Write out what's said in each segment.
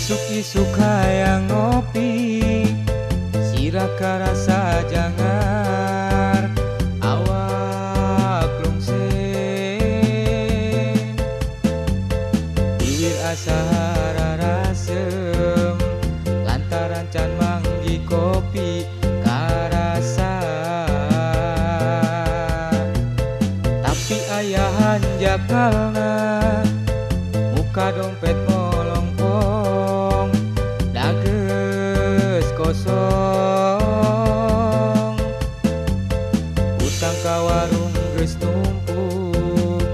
Isuk-isuk hayang ngopi, sirah karasa jangar awak lungsen. Bibir asa hararasem lantaran can manggi kopi karasa. Tapi ayah hanjakalna muka dompet molongpong dages kosong. Utang ka warung geus numpuk,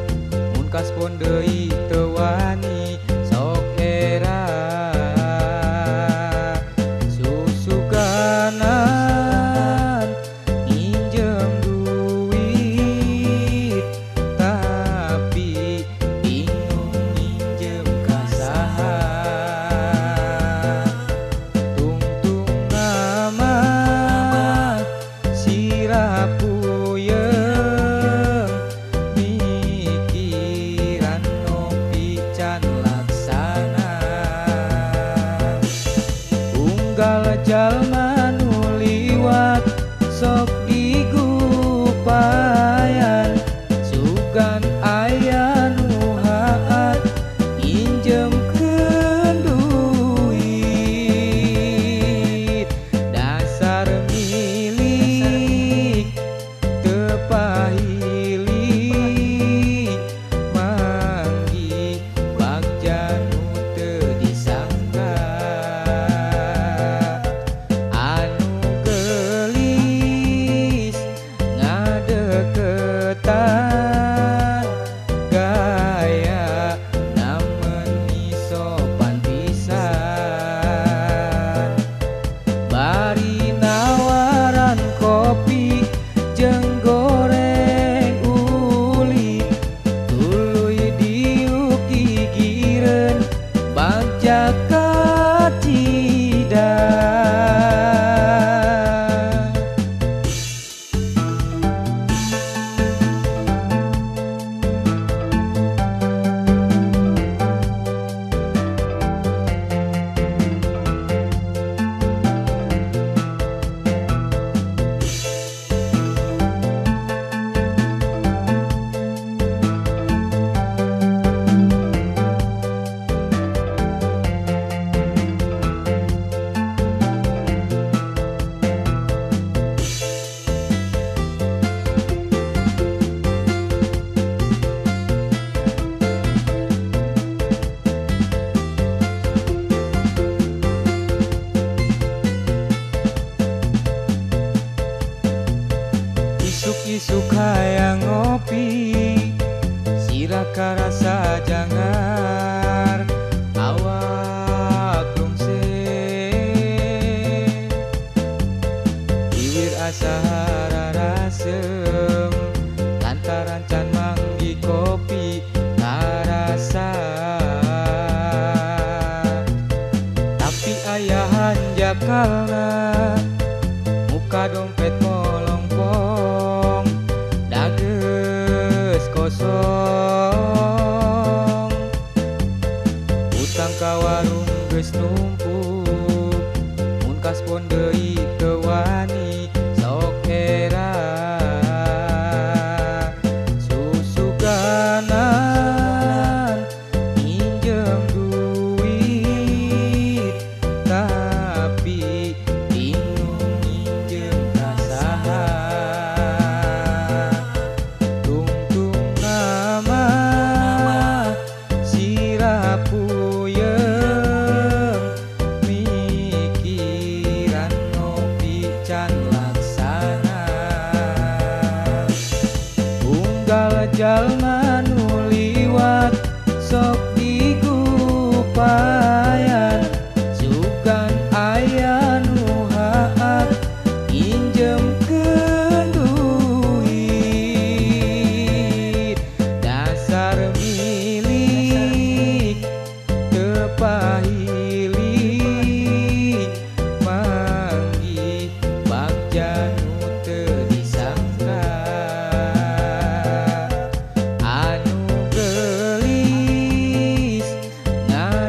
mun kaspon deui teu wani sok era. Susuganan nginjem duit, tapi bingung nginjem ka saha. Tungtung mah sirah puyeng, mikiran ngopi can laksana. Unggal jalma nu liwat sok digupayan, sugan aya nu haat nginjemkeun duit. Dasar milik teu pahili, manggi bagja nu teu disangka. Anu geulis ngadeukeutan, gaya nameuni sopan pisan. Bari nawaran kopi jeung goreng uli, tuluy diuk gigireun bagja kacida. Isuk-isuk hayang ngopi, sirah karasa jangar awak lungsen. Bibir asa hararasem lantaran can manggi kopi karasa. Tapi ayah hanjakalna muka dompet molongpong dages kosong. Utang ka warung geus numpuk, mun kaspon deui teu wani sok era. Susuganan nginjem duit, tapi bingung nginjem ka saha. Tungtung mah sirah puyeng, mikiran ngopi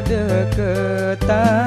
dedeketan.